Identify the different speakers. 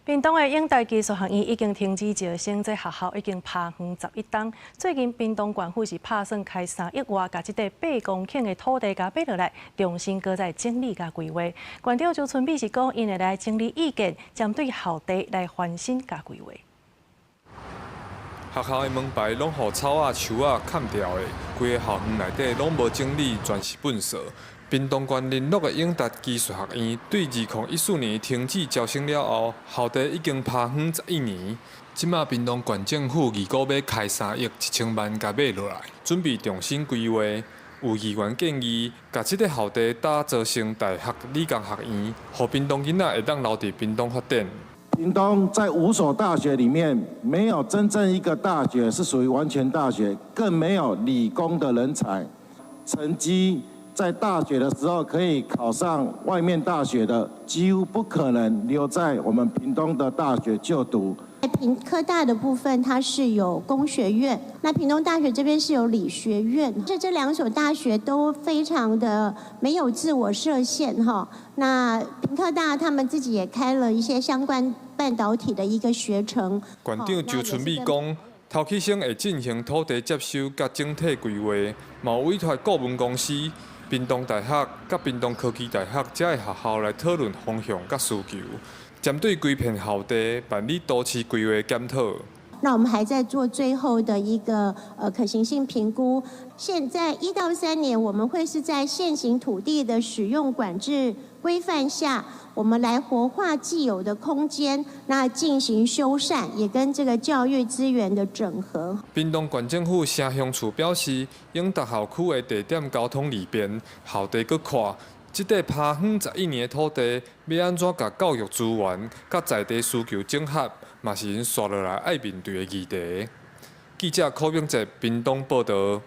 Speaker 1: 屏東的永大技術學院已經停止招生，這學校已經拍園11冬。最近屏東縣府是拍算開3億外，共這塊8公頃的土地共買落來，重新閣再整理佮規劃。縣長周春米是講，𪜶會來整理意見，針對校地來翻新佮規劃。
Speaker 2: 學校的門牌攏予草仔、樹仔崁掉的，規个校園內底攏無整理，全是糞埽。屏東縣麟洛的永達技術學院對2014年停止招生了後，校地已經拍園11年。這馬屏東縣政府預估欲開3億1千萬共買落來，準備重新規劃。有議員建議，共這个校地打造成大學理工學院，予屏東囡仔會當留佇屏東發展。
Speaker 3: 屏東在五所大學裡面，沒有真正一個大學是屬於完全大學，更沒有理工的人才，成績在大學的時候可以考上外面大學的，幾乎不可能留在我們屏東的大學就讀。
Speaker 4: 屏科大的部分，它是有工學院；那屏東大學這邊是有理學院。這兩所大學都非常的沒有自我設限哈。那屏科大他們自己也開了一些相關半導體的一個學程。
Speaker 2: 縣長周春米講，頭起先會進行土地接收佮整體規劃，嘛委託顧問公司、屏東大學佮屏東科技大學遮的學校來討論方向佮需求，針對規片校地辦理都市規劃檢討。
Speaker 4: 那我們還在做最後的一個可行性評估。現在1到3年，我們會是在現行土地的使用管制規範下，我們來活化既有的空間，那進行修繕，也跟這個教育資源的整合。
Speaker 2: 屏東縣政府城鄉處表示，永達校區的地點交通利便，校地閣闊，這塊拍園11年的土地，欲按怎共教育資源佮在地需求整合，嘛是𪜶紲落來愛面對的議題。記者柯炳哲屏東報導。